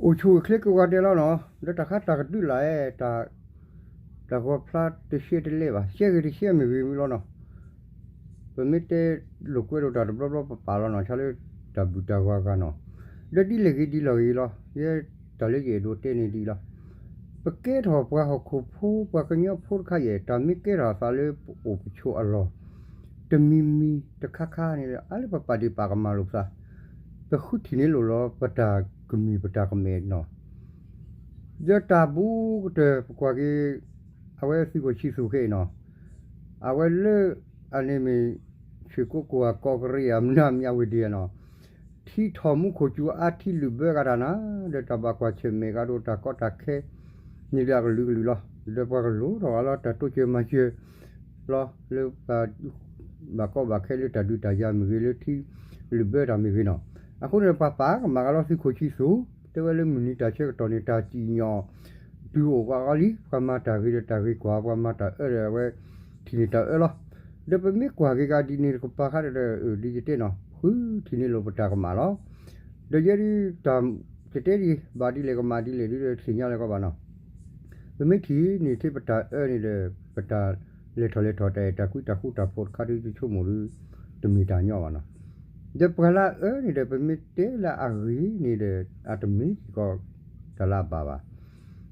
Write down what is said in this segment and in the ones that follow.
အိၣ်ဆူၣ်အိၣ်ချ့က့ၤဝဲဒဲးလီၤနီၤ, ဒီးတၢ်ဃးတၢ်ကဒုးလၢ်အဲၣ် တၢ်ဂီၤဖျါတရှဲတလဲဘၣ်, ရှဲဂ့ၤတရှဲမ့ၢ်ဂ့ၤမ့ၢ်လီၤနီၤ. ပမ့ၢ်တဲလိာ်ကွဲဒီးတၢ်တဘျီဘျီပပာ်လီၤနီၤ, ဆါလၢတၢ်ဘုၣ်တၢ်ဂီၤအဂၤနီၤ, ဒီးဒ်လဲၣ်ဂ့ၤဒ်လဲၣ်ဂ့ၤလီၤ, ယဲတၢ်လၢယအဲၣ်ဒိးတဲန့ၣ်ဒ်လီၤ. ပကဲထီၣ်ပှၤဟီၣ်ခိၣ်ဖိ ပှၤကညီဖိတခါယဲၢ် တၢ်မ့ၢ်ကဲထီၣ်အသးလၢပအိၣ်ပဆိးအလီၢ် တမံၤမံၤတခါခါန့ၣ် အါလၢပပာ်ဒ့ၣ်ပာ်ကမၣ်လိာ်ပသး, ပဃုထံၣ်န့ၢ်လိာ်လီၤပတၢ်ကမံၤပတၢ်ကမဲာ်နီၤ. ဒီးတၢ်ဘူးကတၢၢ်ပကွၢ်က့ၤ အဝဲသုးခိၣ်ဆံသူၣ်ခဲအံၤနီၤ, အဝဲလၢ အန့ၣ်မ့ၢ် ဆ့ၣ်ကိးကိးဂၤကီၢ်ကရံၣ်အမနုၤမံၤအဝ့ၢ်ဒံးနီၤ, ထံထီၣ်မူခိၣ်စူၤအါထံလုၢ်ဘၢဂၤတၢ်နၤ, ဒီးတၢ်ဘၣ်ကွၢ်ဆၢၣ်မဲာ်ဂၤဒီးတၢ်ကီတၢ်ခဲ န့ၣ်ဒ်အကလုာ်ကလုာ်လီၤ. ဒီးပှၤကလိၤထီၣ်ဂၤလီၤ တၢ်တိစၢၤမၤစၢၤလီၤ လၢပှၤ ဘၣ်ကီဘၣ်ခဲလၢတၢ်ဒုးတၢ်ယၤမ့ၢ်ဂ့ၤ လၢထံလုၢ်ဘၢတၢ်မ့ၢ်ဂ့ၤနီၤ. အဃိန့ၣ် ပှၤပာ်ကမၣ်ဂၤလီၤသုးခိၣ်ဆံသူၣ်, တဲဝဲလၢမုၢ်နံၤတၢ်ဆၢကတီၢ်န့ၣ် တၢ်စံၣ်ညီၣ် တုၤအိၣ်ပှၤဂီၢ်လံ, ပှၤမၤတၢ်ဂ့ၤဒီးတၢ်ဂ့ၤကွၢ်, ပှၤမၤတၢ်အၢဒီးအဝဲ ထံၣ်န့ၢ်တၢ်အၢလီၤ. ဒီးပမ့ၢ်ကွၢ်က့ၤကဒီးဒ်န့ၣ်တကပၤခါဒီး ဒ်ယတဲနီၤ ဃုထံၣ်န့ၢ်လိာ်ပတၢ်ကမၣ်လီၤ. ဒီးယဲဒ်တၢ်ကတဲဒ် ဘၣ်ဒ်လဲၣ်ကမၣ်ဒ်လဲၣ်ဒ်ဒီးတသ့ၣ်ညါလၢၤကီးဘၣ်နီၤ. ပမ့ၢ်ထံၣ်န့ၢ်ထဲပတၢ်အၢန့ၣ်ဒီး ပတၢ်လဲၤထီၣ်လဲၤထီၣ်တၢ်အဲၣ်တၢ်ကွံတၢ်ဃူတၢ်ဖိးတခါဒ်ယဆိကမိၣ်ဒီး တမ့ၢ်တၢ်ညီဘၣ်နီၤ. ဒီးပှၤလၢအအၢန့ၣ်ဒီး ပမ့ၢ်တဲလၢအဂ့ၤန့ၣ်ဒီး အတမ့ၢ်စ့ၢ်ကီး တၢ်လၢအဘၣ်ဘၣ်.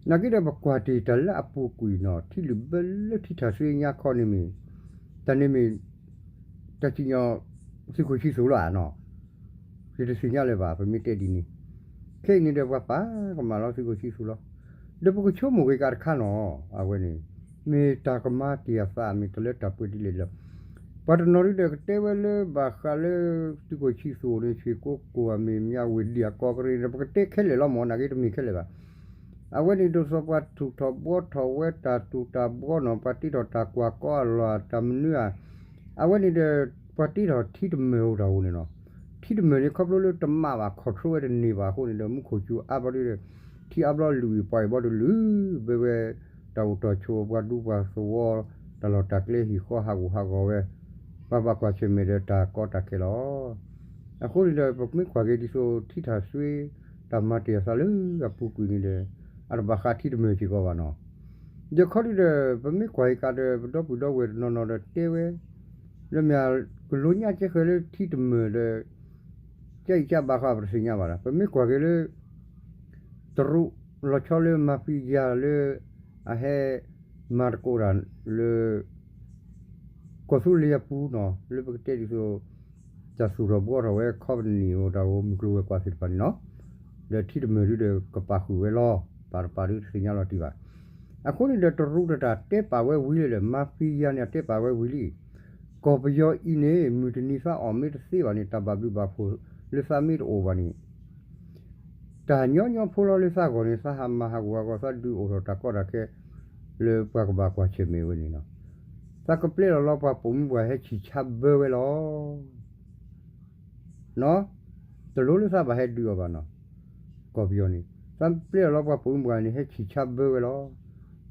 နာ်က့ဒီးပကွၢ်တ့ၢ်တၢ်လၢအပူၤကွံာ်နီၤ ထံလုၢ်ဘၢလၢထံထၣ်စွ့ညါခီန့ၣ်မ့ၢ် တၢ်န့ၣ်မ့ၢ် တၢ်စံၣ်ညီၣ် သုးခိၣ်ဆံသူၣ်လီၤဧါနီၤ. ယတသ့ၣ်ညါလၢၤဘၣ် ပမ့ၢ်တဲဒ်န့ၣ်. ခဲအံၤန့ၣ်ဒီးပှၤပာ်ကမၣ်လီၤသုးခိၣ်ဆံသူၣ်လီၤ. ဒီးပကဆိကမိၣ်က့ၤကးတခါနီၤ အဝဲန့ၣ် မ့ၢ်တၢ်ကမၤတ့ၢ်အသး မ့ၢ်တၢ်လၢတၢ်ပှဲၤဒ်လဲၣ်လီၤ. ပှၤတနီၤဒုဒီးကတဲဝဲလၢဘၣ်ဃးလၢ သုးခိၣ်ဆံသူၣ်န့ၣ် ဆ့ၣ်ကိးကိးဂၤမ့ၢ်မၠးဝ့ၢ်ဒံးအကီၢ်ကရံၣ်န့ၣ် ပကတဲခဲလၢာ်လီၤမၢ် နာ်က့တမ့ၢ်ခဲလၢာ်ဘၣ်. အဝဲန့ၣ်ဒ်သိးပှၤထူၣ်ထီၣ်ဘှီထီၣ်ဝဲတၢ်ထူၣ်တၢ်ဘှီနီၤ ပှၤတ့ထီၣ်တၢ်ကွၢ်ကီအလီၢ်တၢ်မနုၤဧါ. အဝဲန့ၣ်ဒီး ပှၤတ့ထီၣ်ထံတမၢၢ်အိၣ်တၢ်ဧိၤန့ၣ်နီၤ. ထံတမၢၢ်န့ၣ် ခီဖျိလၢတမၣ်ဘၣ် control ဝဲတန့ၢ်ဘၣ်အဃိန့ၣ်ဒီး မူခိၣ်စူၤအါဘျီဒုဒီး ထံအါဘျီလုၢ်အံၤပှၤအံၤဘျီတလုၢ် ဘဲဝဲ တၢ်အိၣ်တီၢ်ဆိးပှၤဒူပှၤသဝီ တၢ်လီၢ်တၢ်ကျဲဟံၣ်ဃီဟးဂူာ်ဟးဂီၤဝဲ ပှၤဘၣ်ကွၢ်ဆၢၣ်မဲာ်ဒီးတၢ်ကီတၢ်ခဲလီၤ. အဃိန့ၣ်ဒီး ပမ့ၢ်ကွၢ်က့ၤဒ်သိးထံထၣ်စွ့ တၢ်မၤတ့ၢ်အသးလၢအပူၤကွံာ်န့ၣ်ဒီး အတဘၣ်ဃးထံတမၢၢ်စ့ၢ်ကီးဘၣ်နီၤ. ဒီးခီဒုဒီး ပမ့ၢ်ကွၢ်က့ၤကးဒီး ပဒီပုၢ်ဒီဝဲၢ်တနီၤနီၤဒီးတဲဝဲ လၢမ့ၢ် ကလိညါကဲဃဲၤလၢထံတမၢၢ်ဒီး ကအံၤကဘၣ်ဃီပတသ့ၣ်ညါဘၣ်ဒီး ပမ့ၢ်ကွၢ်က့ၤလၢ တရူးလီၤဆီလၢ mafia လၢ အဟဲမၤသကိးတၢ်လၢ ကီၢ်သူလ့ၤအပူၤနီၤ လၢပကတဲဒ်သိး တၢ်သူၣ်ထီၣ်ဘှီထီၣ်ဝဲ ခီပနံၣ်အိၣ်တၢ်အိၣ် မုၢ်ကျိၤဝဲၤကွာ်သ့ၣ်တဖၣ်န့ၣ်နီၤ. ဒီးထံတမၢၢ်ဒုဒီးကပာ်ဃုာ်ဝဲလီၤ ပာ်တပာ်ဒုတသ့ၣ်ညါလီၤတံၢ်ဘၣ်. အဃိန့ၣ်ဒီးတရူးတတၢ်တဲပာ်ဝဲဝံၤလံဒီး mafia န့ၣ် အတဲပာ်ဝဲဝံၤလံ ကီၢ်ပယီၤအံၤန့ၣ် မုၢ်တနံၤသးအီၣ်မ့ၢ်တသ့ဘၣ်န့ၣ် တၢ်ဘၣ်ဘျုးဘၣ်ဖှိၣ်လၢသးမ့ၢ်တအိၣ်ဘၣ်န့ၣ် တၢ်ညီညီဖိလီၤလၢသးဂီၢ်န့ၣ် သးဟးမၤဟးဂူာ်ဟးဂီၤ သးဒုးအိၣ်ထီၣ်တၢ်ကီတၢ်ခဲ လၢပှၤကဘၣ်ကွၢ်ဆၢၣ်မဲာ်ဝဲန့ၣ်နီၤ. သးကပျဲလီၤလီၤပှၤပိာ်မုၣ်ပှၢ်ဟဲဆံၣ်ဆါဘၢဝဲလီၤ. နီၤ, တလိၣ်လၢသးဘၣ်ဟဲဒုးအီၤဘၣ်နီၤ. ကီၢ်ပယီၤန့ၣ် သးပျဲလီၤလီၤပှၤပိာ်မုၣ်ပှၢ်န့ၣ် ဟဲဆံၣ်ဆါဘၢဝဲလီၤ.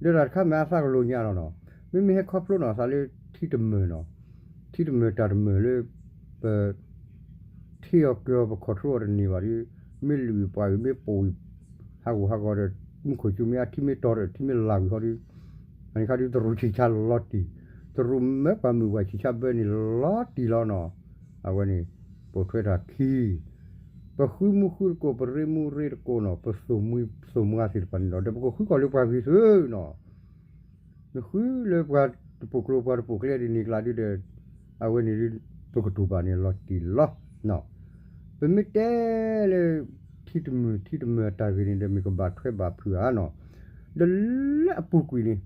ဒီးတၢ်တခါမ့ၢ်အသးကလိညါလီၤနီၤ. မ့မ့ၢ်ဟဲခီဖျိနီၤ သးလၢထံတမၢၢ်နီၤ. ထံတမၢၢ်တၢ်တမၢၢ်လၢ ပ ထံၣ်အီၤကၢၤအီၤ ပ control အီၤတန့ၢ်ဘၣ်ဒီး မ့ၢ်လုၢ်အံၤပှၤအံၤ မ့ၢ်ပိာ်အံၤ ဟးဂူာ်ဟးဂီၤဒီး မူခိၣ်စူၤမ့ၢ်အထံမ့ၢ်တီၤဒီး ထံမ့ၢ်လၢ်ဝံၤဃီဒီး အန့ၣ်ခါဒီး တရူးဆံၣ်ဆါလီၤတံၢ်, တရူးမၢပှၤမုၣ်ပှၢ်ဆံၣ်ဆါဘၢန့ၣ်လီၤတံၢ်လီၤနီၤ. အဝဲန့ၣ် ပိာ်ထွဲတၢ်ခံ ပဃုမူဃုတကိး ပရ့မူရ့တကိးနီၤ ပသိၣ်မှံသိၣ်မွါသ့ၣ်တဖၣ်န့ၣ်လီၤ. ဒီးပကဃုကီၢ်လၢပှၤဂ့ၤသုနီၤ နဃုလၢပှၤတပိာ်ကျိၤ ပှၤတပိာ်ကျဲဒ်န့ၣ်ကျါဒုဒီး အဝဲန့ၣ်ဒု ပကတူၢ်ဘၣ်န့ၣ်လီၤတံၢ်လီၤ. ပမ့ၢ်တဲလၢ ထံတမုာ်ထံတမုာ်အတၢ်ဂ့ၢ်န့ၣ်ဒီး မ့ၢ်ကဘၣ်ထွဲဘၣ်ဖုးဧါနီၤ. ဒီးလၢအပူၤကွံာ်န့ၣ်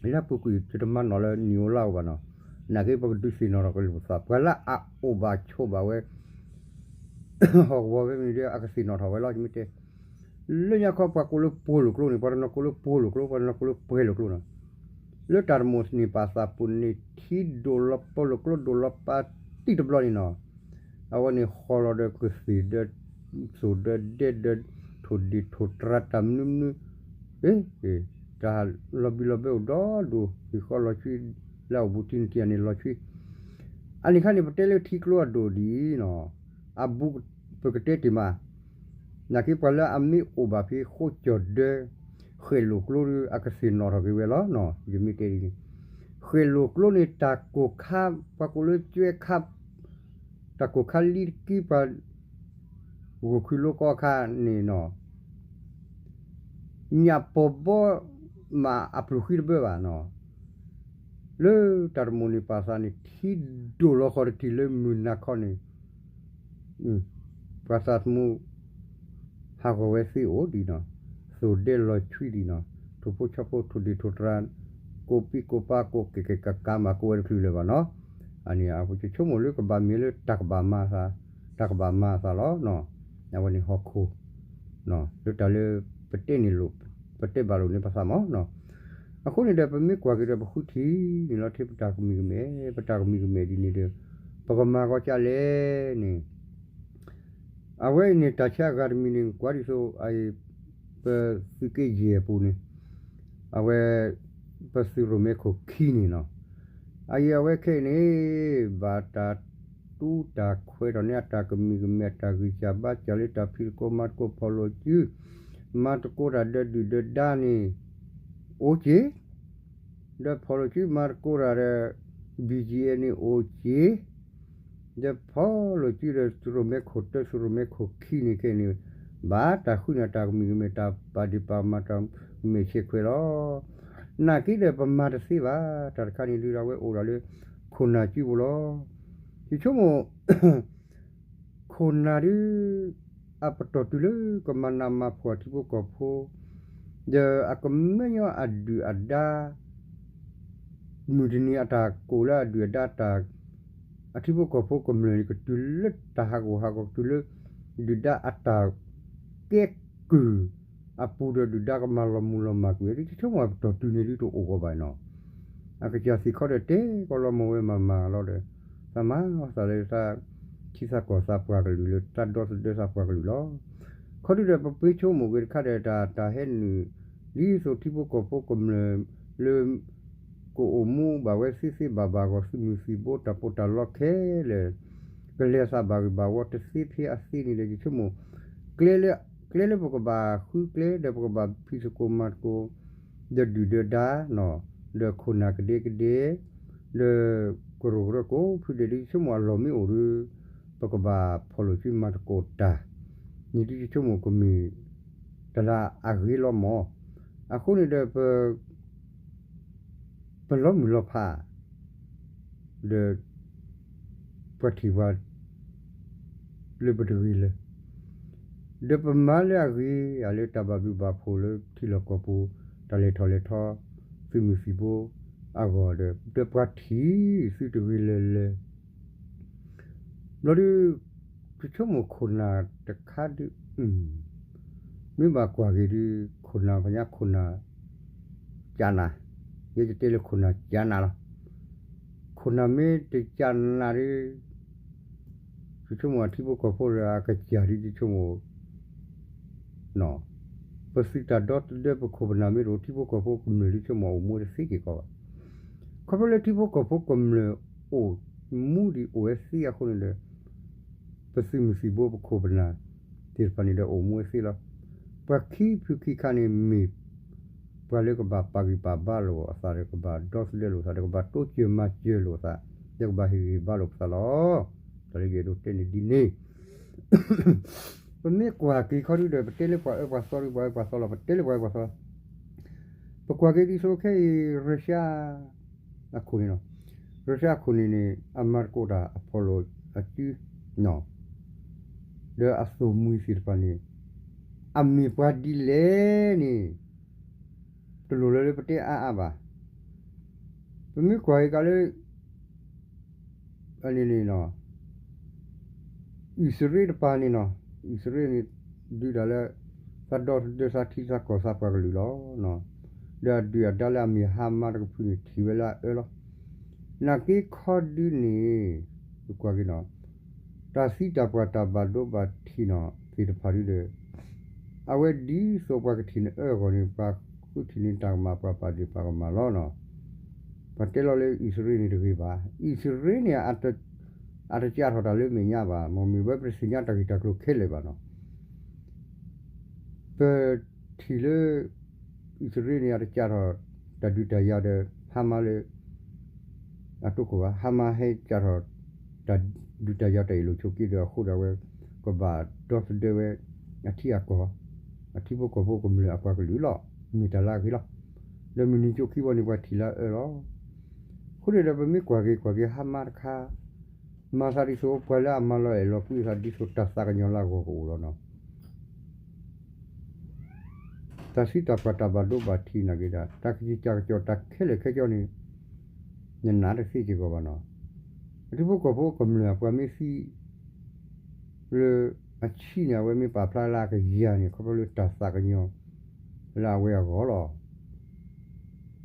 လၢအပူၤကွံာ် ယတမၤနီၣ်လၢနံၣ်အိၣ်လါအိၣ်ဘၣ်နီၤ. နာ်က့ပကဒုးသ့ၣ်နီၣ်ထီၣ်က့ၤလိာ်ပသး ပှၤလၢအအိၣ်ဘၣ်ဆိးဘၣ်ဝဲ ဟီၣ်ကဝီၤဖဲမနုၤဒီး အကသ့ၣ်နီၣ်ထီၣ်ဝဲလီၤ ယမ့ၢ်တဲ လၢညါခီပှၤကိးလၢပိာ်လိာ်ကျိန့ၣ် ပှၤတနီၤကိးလၢပိာ်လိာ်ကျိ ပှၤတနီၤကိးလၢပှဲၤလိာ်ကျိနီၤ. လၢတၢ်တမိၣ်သန့ၤပာ်သးပူၤန့ၣ် ထံဒိၣ်လီၤပိာ်လိာ်ကျိဒိၣ်လီၤပာ်တံၢ်တဘျီန့ၣ်နီၤ. အဝဲန့ၣ်ဃီလီၤဒီးကသ့ၣ်ဒီး သိၣ်ဒီးဒဲဒီး ထိၣ်ဒ့ၣ်ထိၣ်တြၤတၢ်မနုၤမနုၤ တၢ်လီၤဘံလီၤဘဲအိၣ်ဒီဒိၣ် ဟံၣ်ဃီလီၤဆှံ လၢအအိၣ်ဘူးထံန့ၣ်တံၢ်န့ၣ်လီၤဆှံ. အန့ၣ်ခါန့ၣ် ပတဲလၢထံကျိအဒိၣ်ဒ်အံၤနီၤ အဘူး ပကတဲတ့ၢ်မး နာ်က့ပှၤလၢအမ့ၢ်အိၣ်ဘၣ်ဖဲဃိကၠီၣ်ဒၢ ဃဲၣ်လိာ်ကျိဒီး အကသ့ၣ်နီၣ်ထီၣ်က့ၤဝဲလီၤနီၤ. ယမ့ၢ်တဲဒ်န့ၣ် ဃဲၣ်လိာ်ကျိန့ၣ် တၢ်ကိၢ်ခါ ပှၤကိးလၢကၠွဲခါ တၢ်ကိၢ်ခါလံတက့ၢ် ပှၤဂိၢ်ခုၣ်လိကီအခါန့ၣ်နီၤ ညၣ်ပီၢ်ဘီမးအပျိၢ်ဃံတဘၢဘၣ်နီၤ. လၢတၢ်တမိၣ်န့ၣ်ပာ်သးန့ၣ် ထံဒိၣ်လီၤဃီတထံၣ်လၢမုၢ်နၤခီန့ၣ် ပှၤသးသမူ ဟးဂီၤဝဲသ့အိၣ်ဒံးနီၤ, သိၣ်ဒဲလီၤဆွံဒံးနီၤ, ထိၣ်ဖိဆီဖိ ထိၣ်ဒ့ၣ်ထိၣ်တြၤ ကိးပံကိးပၤ ကိးကဲကဲကးကးမး ကိးဝဲတချုးလၢၤဘၣ်နီၤ. အန့ၣ်အပဆိကမိၣ်လၢကဘၣ်မ့ၢ်လၢတၢ်ကဘၣ်မၤသး, တၢ်ကဘၣ်မၤသးလီၤ. အဝဲန့ၣ်ဟီၣ်ခိၣ် လၢတၢ်လၢ ပတဲန့ၣ်လိာ် ပတဲဘၣ်လိာ်န့ၣ်ပသးမးနီၤ. အဃိန့ၣ်ဒီး ပမ့ၢ်ကွၢ်က့ၤဒီး ပဃုထံၣ်န့ၣ်လီၤ ထဲပတၢ်ကမံၤကမဲ ပတၢ်ကမံၤကမဲဒ်န့ၣ်ဒီး ပကမၤဂီၤကလဲၣ်န့ၣ် အဝဲအံၤန့ၣ် တၢ်ဆါအဂၤတမံၤန့ၣ် ကွၢ်ဒ်သိး အအံၤ ပသုးက့ယဲၢ်အပူၤန့ၣ် အဝဲ ပသုးရိၣ်မဲခိၣ်ခံန့ၣ်နီၤ. အအံၤအဝဲခဲအံၤန့ၣ် ဘၣ်တၢ်တူၢ်တၢ်ခွဲးထီၣ်န့ၢ်အတၢ်ကမံၤကမဲ အတၢ်ဂံၢ်စၢ်ဘါစၢ်လၢတၢ်ဖံးသကိးမၤသကိးဖီၣ်လိာ်စု မၤသကိးတၢ်ဒီးဒုၣ်ဒီးဒါန့ၣ် အိၣ်က့ၤ ဒီးဖီၣ်လိာ်စုမၤသကိးတၢ်ဒီး ဘံၣ်ကၠံၣ်အဲၣ်န့ၣ်အိၣ်က့ၤ ဒီးဖီၣ်လိာ်စုဒီးသုးရိၣ်မဲခိၣ်တၢ သုးရိၣ်မဲခိၣ်ခံန့ၣ်ခဲအံၤန့ၣ် ဘၣ်တၢ်ဃုန့ၢ်တၢ်ကမံၤကမဲ တၢ်ပာ်ဒ့ၣ်ပာ်ကမၣ်တၢ်ကမ့ၢ်ဆဲးခွဲးလီၤ. နာ်က့ဒီးပမၤတသ့ဘၣ် တၢ်တခါန့ၣ်ဒုးဒီးအဝဲအိၣ်ဒီးလၢ ခိၣ်နၢ်စုပူၤလီၤ. ယဆိကမိၣ် ခိၣ်နၢ်ဒုး အပတီၢ်တုၤလၢကမၤနးမၤဖှီၣ်ထံဖိကီၢ်ဖိ ဒီးအကမၢညီအဒုၣ်အဒါ မုၢ်တနံၤအတၢ်ကိၢ်လၢအဒုၣ်အဒါတၢ် အထံဖိကီၢ်ဖိကမျၢၢ်န့ၣ် ကတုၤလၢတၢ်ဟးဂူာ်ဟးဂီၤ ကတုၤလၢ ဒုၣ်ဒါအတၢ်ကဲကုၢ်အပူၤဒီး ဒုၣ်ဒါကမၤလီၤမုၢ်လီၤမၢ်ကွံာ် ဒ်ဆိကမိၣ်အပတီၢ်တုၤန့ၣ်ဒုးတအိၣ်ဂီၢ်ဘၣ်နီၤ. အကစၢ်သံၣ်ခီဒီးတဲကီးလီၤမၢ်ဝဲမၤမၤလီၤဒီး သးမၤသးလၢသး ထံသးကီၢ်သးပှၤကလုာ်လၢ သးဒီသဒၢသးပှၤကလုာ်လီၤ. ခီဒုဒီးပပှ့ၤဆိကမိၣ်က့ၤတခါဒီးတၢ် တၢ်ဟဲနုာ် ဒ်သိးထံဖိကီၢ်ဖိကမျၢၢ်လၢ ကအိၣ်မူဘၣ်ဝဲသ့သ့ဘၣ်ဘၣ်အဂီၢ် သုးမုၢ်သံၣ်ဘိတၢ်ပီးတၢ်လီခဲလၢာ် ကလဲၤသးဘၣ်ဂ့ၢ်ဘၣ်ဝီတသ့ဖဲအသ့န့ၣ်ဒီး ယဆိကမိၣ် ကျဲလၢ ကျဲလၢပကဘၣ်ဃုကျဲဒီးပကဘၣ်ဖံးသကိးမၤသကိး ဒီးဒုၣ်ဒီးဒါနီၤ ဒီးခိၣ်နၢ်ကဒဲကဒဲ ဒီးကရူၢ်ကရၢကိးဖုဒဲးဒ်ယဆိကမိၣ်အလီၢ်မ့ၢ်အိၣ်ဒီး ပကဘၣ်ဖီၣ်လိာ်စုမၤသကိးတၢ် န့ၣ်ဒ်ယဆိကမိၣ်ကမ့ၢ် တၢ်လၢအဂ့ၤလီၤမး. အဃိန့ၣ်ဒီးပ ပလီၤမုၢ်လီၤဖး ဒီး ပှၤထံၣ်ပှၤ လၢပတဂ့ၤလၢၤ ဒီးပမၤလၢအဂ့ၤ အလၢတၢ်ဘၣ်ဘျုးဘၣ်ဖှိၣ်လၢထံလီၢ်ကီၢ်ပူၤ တၢ်လဲၤထီၣ်လဲၤထီ သုးမုၢ်သံၣ်ဘိအဂီၢ်ဒီး ဒီးပှၤထံၣ်သုတဂ့ၤလၢၤလၢၤ ဘျီဒုး ပဆိကမိၣ်ခိၣ်နၢ်တခါဒုး မ့ၢ်ဘၣ်ကွၢ်က့ၤဒုး ခိၣ်နၢ် ပှၤညါခိၣ်နၢ် ကၠးနၤ, ယဲယတဲလၢခိၣ်နၢ်ကၠးနၤလီၤ. ခိၣ်နၢ်မ့ၢ်တကၠးနၤဒုး ယဆိကမိၣ်အထံဖိကီၢ်ဖိဒီးအကစၢ်ဒုး ယဆိကမိၣ် ပသုးတၢ်ဒီသဒၢပခိၣ်ပနၢ်မ့ၢ်တအိၣ် ထံဖိကီၢ်ဖိကမျၢၢ်ဒုး ဆိကမိၣ်အိၣ်မူတသ့က့ၤကီးဘၣ်. ခီဖျိလၢထံဖိကီၢ်ဖိကမျၢၢ်အိၣ်မူဒံးအိၣ်ဝဲသ့အဃိန့ၣ်ဒီး ပသုးမုၢ်သံၣ်ဘိပခိၣ်ပနၢ်သ့ၣ်တဖၣ်န့ၣ်ဒီးအိၣ်မူဝဲသ့လီၤ. ပှၤခံဖုခံခါန့ၣ်မ့ၢ် ပှၤလၢကဘၣ်ပာ်ဂံၢ်ပာ်ဘါလိာ်အသးဒီး ကဘၣ်ဒီသဒၢလိာ်သးဒီး ကဘၣ်တိစၢၤမၤစၢၤလိာ်သး ဒီးကဘၣ်ဟ့ၣ်ဂံၢ်ဟ့ၣ်ဘါလိာ်ပသးလီၤ. တၢ်လၢယအဲၣ်ဒိးတဲန့ၣ်ဒ်န့ၣ် ပမ့ၢ်ကွၢ်က့ၤခီဒုဒီး ပတဲလၢပှၤအၢပှၤသီဒု ပှၤအၢပှၤသီလီၤ ပတဲလၢပှၤအၢပှၤသီ ပကွၢ်က့ၤဒ်သိးခဲအံၤ ရၢၡါ အခိၣ်န့ၣ်လီၤ. ရၢၡါအခိၣ်န့ၣ်န့ၣ် အမၤသကိးတၢ်အဖီၣ်လိာ်အစု ဒီးအသိၣ်မှံၤသ့ၣ်တဖၣ်န့ၣ် အမ့ၢ်ပှၤဒ်လဲၣ်န့ၣ် တလိၣ်လၢၤလၢပတဲအါအါဘၣ်. ပမ့ၢ်ကွၢ်က့ၤကးလၢ အန့ၣ်န့ၣ် အံၣ်စရ့လးတပၤန့ၣ်နီၤ, အံၣ်စရ့လးန့ၣ် ဒုးတၢ်လၢ သးဒီသဒၢသးထံသးကီၢ်သးပှၤကလုာ်လီၤ. ဒီးအဒုၣ်အဒါလၢအမ့ၢ်ဟါမါတကဖုန့ၣ် ထံၣ်ဝဲလၢအအၢလီၤ. နာ်က့ခီဒုန့ၣ် ပကွၢ်က့ၤနီၤ, တၢ်သံတၢ်ပှၢ်တၢ်ဘၣ်ဒိဘၣ်ထံးနီၤသ့ၣ်တဖၣ်ဒုဒီး အဝဲဒ်သိးပှၤကထံၣ်နအၢအဂီၢ်န့ၣ် ပှၤဃုထံၣ်န့ၢ်တၢ်ကမၣ် ပှၤပာ်ဒ့ၣ်ပာ်ကမၣ်လီၤနီၤ. ပှၤတဲလီၤလၢအံၣ်စရ့လးန့ၣ်တဂ့ၤဘၣ်. အံၣ်စရ့လးန့ၣ် အတကးထီၣ်တၢ်လၢမဲာ်ညါဘၣ်, မ့မ့ၢ်ဝဲပတသ့ၣ်ညါတၢ်ဂ့ၢ်တၢ်ကျိၤခဲလၢာ်ဘၣ်နီၤ. ပထံၣ်လၢ အံၣ်စရ့လးန့ၣ် အတကးထီၣ်တၢ်ဒုးတၢ်ယၤဒီး ဟါမါလၢ အတိခိၣ်ဘၣ်, ဟါမါဟဲကးထီၣ် တၢ်ဒုးတၢ်ယၤတၢ်အ့ၣ်လိာ်ဆိးက့ဒီး အဃိဒီးအဝဲ ကဘၣ်ဒီသဒၢဝဲ အထံအကီၢ်, အထံဖိကီၢ်ဖိကမျၢၢ်အပှၤကလုာ်လီၤ. မ့ၢ်တၢ်လၢအဂ့ၤလီၤ. ဒီးမုၢ်နံၤကၠိခံဘီန့ၣ် ပှၤထံၣ်လၢအအၢလီၤ. အဃိန့ၣ်ဒီး ပမ့ၢ်ကွၢ်က့ၤကွၢ်က့ၤ ဟါမါတခါ မၤသးဒ်သိး ပှၤလၢအမၤလီၤအဲၣ်လီၤကွံသးဒ်သိး တၢ်သးကညီၤလၢအဂီၢ်ကအိၣ်လီၤနီၤ. တၢ်သံတၢ်ပှၢ် တၢ်ဘၣ်ဒိဘၣ်ထံးနာ်က့ၤဒၣ် တၢ်ကစံၣ်တၢ်ကစီၣ် တၢ်ခဲလၢာ်ခဲဆ့န့ၣ် နနးတသ့စ့ၢ်ကီးဘၣ်နီၤ. အထံဖိကီၢ်ဖိကမျၢၢ်အပှၤမ့ၢ်သံ လၢအဆံန့ၣ် အဝဲမ့ၢ်ပာ်ဖျါလၢအကယၤန့ၣ် ခီဖျိလၢတၢ်သးကညီၤ လၢအဝဲအဂီၢ်လီၤ.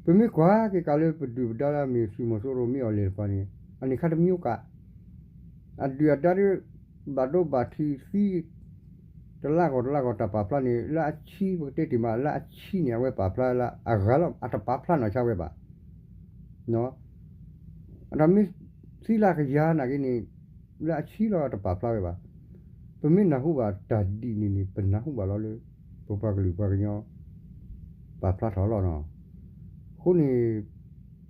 ပမ့ၢ်ကွၢ်က့ၤကးလၢပဒုၣ်ပဒါလၢအမ့ၢ်သုးမီၤစိရိၤ မ့ၢ်အီၤလဲၤတပၤန့ၣ် အန့ၣ်ခါတမံၤကး အဒုၣ်အဒါဒ် ဘၣ်ဒိဘၣ်ထံးသံ တလါဂီၢ်တလါဂီၢ် တၢ်ပာ်ဖျါန့ၣ် လၢအဆံ ပကတဲတ့ၢ်မး လၢအဆံန့ၣ် အဝဲပာ်ဖျါလၢအဂၤလီၤ. အတပာ်ဖျါနီၢ်ဆါဝဲဘၣ်. အတၢ်မ့ၢ်သံလၢအကယၤနာ်က့န့ၣ် လၢအဆံလီၤ အတပာ်ဖျါဝဲဘၣ်. ပမ့ၢ်နၢ်ဟူဘၣ်တၢ်ဒ်န့ၣ်န့ၣ် ပနၢ်ဟူဘၣ်လီၤလၢ ပပှၤကလုာ်ပှၤကညီ ပာ်ဖျါထီၣ်လီၤနီၤ. အဃိန့ၣ်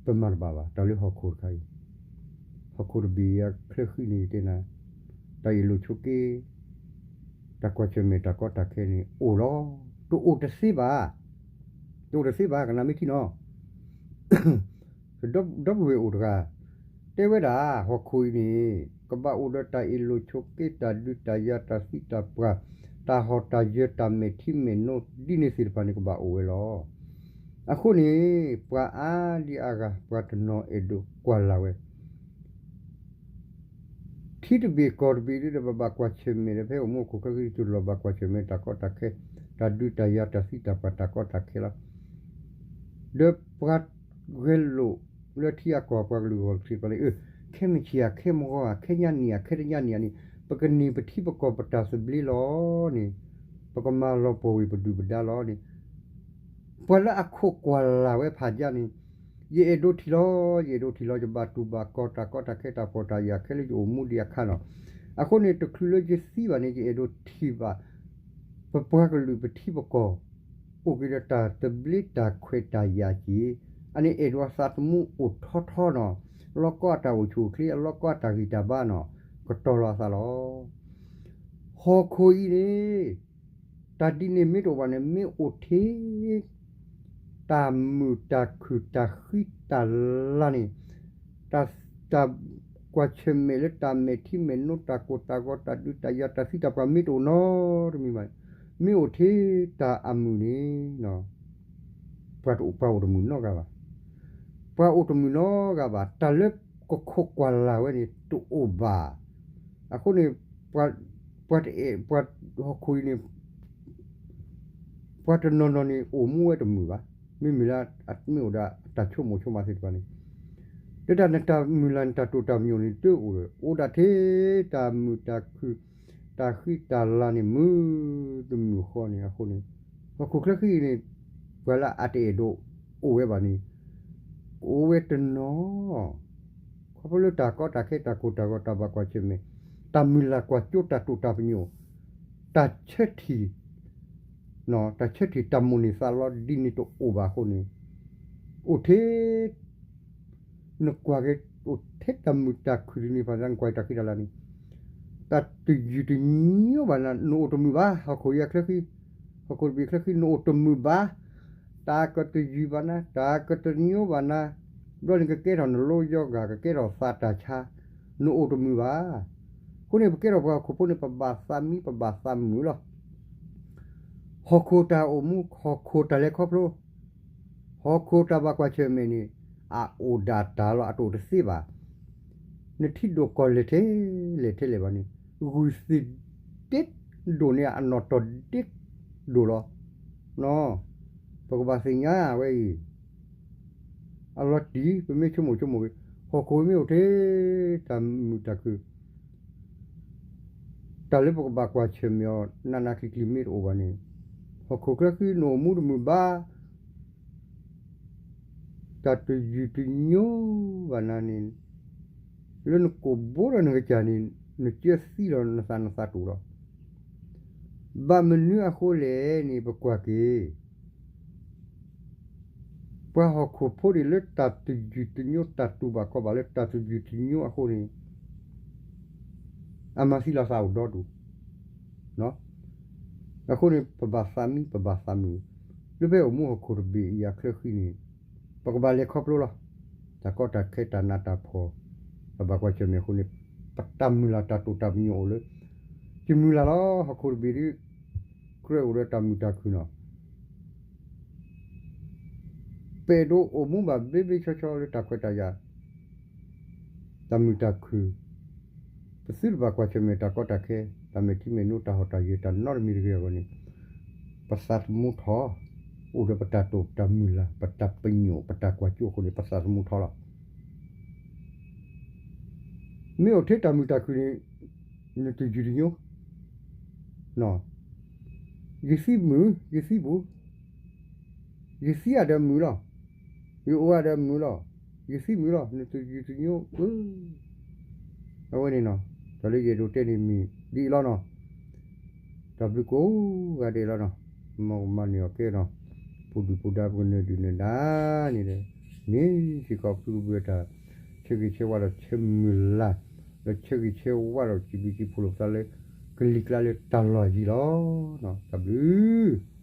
ပမၤတဘၣ်ဘၣ် တၢ်လၢဟီၣ်ခိၣ်တခါအံၤ, ဟီၣ်ခိၣ်တဘ့ၣ်အံၤ အချၢဃံန့ၣ်တဲနၤ တၢ်အ့ၣ်လိာ်ဆိးက့ တၢ်ကွၢ်ဆၢၣ်မဲာ်တၢ်ကီတၢ်ခဲန့ၣ် အိၣ်လီၤ. တအိၣ်တသ့ဘၣ်, တအိၣ်တသ့ဘၣ် ကနၣ်မ့ၢ်ထံနီၤ. ဒီပုၢ်ဝဲၢ်အိၣ်တဂၤ တဲဝဲဒၣ် ဟီၣ်ခိၣ်အံၤန့ၣ် ကဘၣ်အိၣ်ဒီးတၢ်အ့ၣ်လိာ်ဆိးက့ တၢ်ဒုးတၢ်ယၤ တၢ်သံတၢ်ပှၢ် တၢ်ဟီၣ်တၢ်ယၢၤ တၢ်မဲာ်ထံမဲာ်နိ ဒ်န့ၣ်သ့ၣ်တဖၣ်န့ၣ် ကဘၣ်အိၣ်ဝဲလီၤ. အဃိန့ၣ် ပှၤအါဒံအါဂၤ ပှၤတနီၤအဲၣ်ဒိးကွၢ်လၢ်ဝဲ ထံတဘ့ၣ်ကီၢ်တဘ့ၣ်ဒီး ပဘၣ်ကွၢ်ဆၢၣ်မဲာ်ဒီး ဖဲအိၣ်မူခိၣ်ချၢဃံတလီၢ် ဘၣ်ကွၢ်ဆၢၣ်မဲာ်တၢ်ကီတၢ်ခဲ တၢ်ဒုးတၢ်ယၤ တၢ်သံတၢ်ပှၢ် တၢ်ကီတၢ်ခဲလီၤ. ဒီးပှၤဂဲၤလိာ်လၢထံအကီၢ် ပှၤကလုာ်ဂီၢ်သ့ၣ်တဖၣ်န့ၣ် အၢ ခဲမုၢ်ဆ့ၣ်ဧါ ခဲမုၢ်ဂီၤဧါ ခဲညါနံၣ်ဧါ ခဲတညါနံၣ်ဧါန့ၣ် ပကန့ၢ်ပထံပကီၢ်ပတၢ်သဘျ့လီၤန့ၣ် ပကမၤလီၤပှီၢ်ဝံၤပဒုၣ်ပဒါလီၤန့ၣ် ပှၤလၢအခိးကွၢ်လၢ်ဝဲဖးယါန့ၣ် ယအဲၣ်ဒိးထံၣ်လီၤ ယအဲၣ်ဒိးထံၣ်လီၤ ယဘၣ်တူၢ်ဘၣ်ကီၢ် တၢ်ကီတၢ်ခဲ တၢ်ဖှီၣ်တၢ်ယာ်ခဲလၢယအိၣ်မူဒံးအခါနီၤ. အဃိန့ၣ် တချုးလၢယသံဘၣ်န့ၣ် ယအဲၣ်ဒိးထံၣ်ဘၣ် ပပှၤကလုာ်ပထံပကီၢ် အိၣ်က့ၤဒီးတၢ်သဘျ့တၢ်ခွဲးတၢ်ယာ်က့ၤ အန့ၣ်အဲၣ်ဒိးအသးသမူအိၣ်ထီထီနီၤ. လီၢ်ကီအတၢ်အိၣ်ဆူၣ်အိၣ်ချ့ အလီၢ်ကီအတၢ်ဂံၢ်တၢ်ဘါနီၤ ကတီၤလီၤအသးလီၤ. ဟီၣ်ခိၣ်အံၤန့ၣ် တၢ်ဒ်န့ၣ်မ့ၢ်တအိၣ်ဘၣ်န့ၣ် မ့ၢ်အိၣ်ထဲ တၢ်မုာ်တၢ်ခုၣ်တၢ်ဃံတၢ်လၤန့ၣ် တၢ် တၢ်ကွၢ်ဆၢၣ်မဲာ်လၢတၢ်မဲာ်ထံမဲာ်နိ တၢ်ကိၢ်တၢ်ဂီၤ တၢ်ဒုးတၢ်ယၤ တၢ်သံတၢ်ပှၢ် မ့ၢ်တအိၣ်နီတမံၤဘၣ်န့ၣ် မ့ၢ်အိၣ်ထဲတၢ်အမုာ်န့ၣ် ပှၤတအိၣ် ပှၤအိၣ်တမုာ်နီတဂၤဘၣ်. ပှၤအိၣ်တမုာ်နီတဂၤဘၣ်. တၢ်လၢကခိးကွၢ်လၢ်ဝဲန့ၣ် တအိၣ်ဘၣ်. အဃိန့ၣ် ပှၤ ပှၤတအဲၣ် ပှၤဟီၣ်ခိၣ်အံၤန့ၣ် ပှၤတနီၤနီၤန့ၣ် အိၣ်မူဝဲတမုာ်ဘၣ်. မ့မ့ၢ်လၢ မ့ၢ်အိၣ်ဒီးအတၢ်ဆိကမိၣ်ဆိကမးသ့ၣ်တဖၣ်န့ၣ် ဒီးတၢ်နတၢ်မုၢ်လၢ်နတၢ်တိာ်တၢ်ပညိၣ်န့ၣ် တအိၣ်ဒီး အိၣ်ဒၣ်ထဲတၢ်မုာ်တၢ်ခုၣ် တၢ်ဃံတၢ်လၤန့ၣ် မုာ်တမုာ်ဃီန့ၣ် အဃိန့ၣ် ဟီၣ်ခိၣ်ချၢဃံန့ၣ် ပှၤလၢအတအဲၣ်ဒိးအိၣ်ဝဲဘၣ်န့ၣ် ကအိၣ်ဝဲတနီၤ ခီဖျိလၢတၢ်ကီတၢ်ခဲ တၢ်ကိၢ်တၢ်ဂီၤ တၢ်ဘၣ်ကွၢ်ဆၢၣ်မဲာ် တၢ်မုၢ်လၢ်ကွၢ်စိတၢ်တိာ်တၢ်ပညိၣ် တၢ်ဆၢထံၣ် တၢ်ဆၢထံၣ်တၢ်မိၣ်န့ၢ်သးလီဒ်န့ၣ်တအိၣ်ဘၣ်အဃိန့ၣ် အိၣ်ထဲ နကွၢ်က့ၤ အိၣ်ထဲတၢ်မုာ်တၢ်ခုၣ်တန့ၢ်ဘၣ် နကွၢ်က့ၤတၢ်ဃံတၢ်လၤန့ၣ် တၢ်တယုၢ်တညိဘၣ်နၤ နအိၣ်တမုာ်ဘၣ် ဟီၣ်ခိၣ်အံၤအချၢဃံ ဟီၣ်ခိၣ်တဘ့ၣ်အချၢဃံ နအိၣ်တမုာ်ဘၣ် တၢ်ကတယုၢ်ဘၣ်နၤ တၢ်ကတညိဘၣ်နၤ ဘျီန့ၣ်ကကဲထီၣ်နလိယီဂာ် ကကဲထီၣ်သးတၢ်ဆါ နအိၣ်တမုာ်ဘၣ်. အဃိန့ၣ် ပကဲထီၣ်ပှၤဟီၣ်ခိၣ်ဖိန့ၣ် ပဘၣ်သးမံ ပဘၣ်သးမုာ်လီၤ. ဟီၣ်ခိၣ်တၢ်အိၣ်မူ ဟီၣ်ခိၣ်တၢ်လဲၤခီဖျိ ဟီၣ်ခိၣ်တၢ်ဘၣ်ကွၢ်ဆၢၣ်မဲာ်န့ၣ် အအိၣ်ဒၣ်တၢ်လီၤ အတအိၣ်တသ့ဘၣ်. နထံဒိၣ်ကီၢ်လဲၢ်ထဲလဲၣ်ထဲလဲၣ်ဘၣ်န့ၣ် ဂုၢ်သ့ၣ်ဒ့ဒိၣ်န့ၢ်အနီၢ်တီၢ်ဒ့ဒိၣ်လီၤ. ပကဘၣ်သ့ၣ်ညါဝဲအံၤ အလီၤတံၢ် ပမ့ၢ်ဆိကမိၣ်ဆိကမိၣ်က့ၤ ဟီၣ်ခိၣ်မ့ၢ်အိၣ်ထဲ တၢ်မုာ်တၢ်ခုၣ် တၢ်လၢပကဘၣ်ကွၢ်ဆၢၣ်မဲာ်အီၤ နးနးကျံၤကျံၤမ့ၢ်တအိၣ်ဘၣ်န့ၣ် ဟီၣ်ခိၣ်ချၢဃံနအိၣ်မူတမုာ်ဘၣ် တၢ်တယုၢ်တညိဘၣ်နၤန့ၣ် လၢနကိာ်ဘိဒီးနကစၢ်န့ၣ် နကၢသံလီၤ နသးနသးတူၢ်လီၤ. ဘၣ်မနုၤအဃိလဲၣ်န့ၣ် ပကွၢ်က့ၤ ပှၤဟီၣ်ခိၣ်ဖိန့ၣ်လၢတၢ်တယုၢ်တညိ တၢ်တူၢ်ဘၣ်ခီၣ်ဘၣ်လၢတၢ်တယုၢ်တညိအဃိန့ၣ် အမၤသံလီၤသးအိၣ်ဒီဒူၣ်. အဃိန့ၣ် ပဘၣ်သးမံ ပဘၣ်သးမုာ်, လၢဖဲအိၣ်မူဟီၣ်ခိၣ်တဘ့ၣ်အံၤအချၢဃံန့ၣ် ပကဘၣ်လဲၤခီဖျိလီၤ. တၢ်ကီတၢ်ခဲတၢ်နးတၢ်ဖှီၣ် ပဘၣ်ကွၢ်ဆၢၣ်မဲာ်အဃိန့ၣ် ပတၢ်မုၢ်လၢ်တၢ်တိာ်တၢ်ပညိၣ်အိၣ်လၢ ယမုၢ်လၢ်လီၤ ဟီၣ်ခိၣ်တဘ့ၣ်ဒ် ကြၢးအိၣ်ဒီးတၢ်မုာ်တၢ်ခုၣ်နီၤ ပအဲၣ်ဒိးအိၣ်မူဘၣ်ဘျ့ဘျ့ဆှီဆှီလၢတၢ်ခွဲးတၢ်ယာ် တၢ်မုာ်တၢ်ခုၣ်, ပသုတဘၣ်ကွၢ်ဆၢၣ်မဲာ်တၢ်ကီတၢ်ခဲ တၢ်မဲာ်ထံမဲာ်နိ တၢ်ဟီၣ်တၢ်ယၢၤ တၢ်နီတမံၤတဂ့ၤအဂီၢ်န့ၣ် ပသးသမူထီၣ် အိၣ်ဒီးပတၢ်တိာ်တၢ်မုၢ်လၢ် ပတၢ်ပညိၣ် ပတၢ်ကွၢ်စိအဃိန့ၣ် ပသးသမူထီၣ်လီၤ. မ့ၢ်အိၣ်ထဲတၢ်မုာ်တၢ်ခုၣ်န့ၣ် နတယုၢ်တညိ ယသံမုာ် ယသံပူၤ, ယသံအဒီးမုာ်လီၤ, ယအိၣ်အဒီးမုာ်လီၤ, ယသံမုာ်လီၤ နတယုၢ်တညိ အဝဲန့ၣ်နီၤ တၢ်လၢယအဲၣ်ဒိးတဲန့ၣ်မ့ၢ်ဒ်အံၤလီၤနီၤ. တၢ်ဘျုးကိးဂၤဒဲးလီၤနီၤ. မ်ကမၤန့ၢ်အီၤကဲနီၤ ပူၤဒုၣ်ပူၤဒါပကနၢၤဒုၣ်နၢၤဒါန့ၣ်ဒီး မ့ၢ်စ့ၢ်ကီးဖုကဘုးအတၢ်ဆၢဂ့ၤဆၢဝါဒီးဆၢမုၢ်လၢ် ဒီးဆၢဂ့ၤဆၢဝါဒီးစံးဘျုးစံးဖှိၣ်လိာ်ပသးလၢ ကလံၤကျါလၢတၢ်လီၢ်အယံၤလီၤ. တၢ်ဘျုး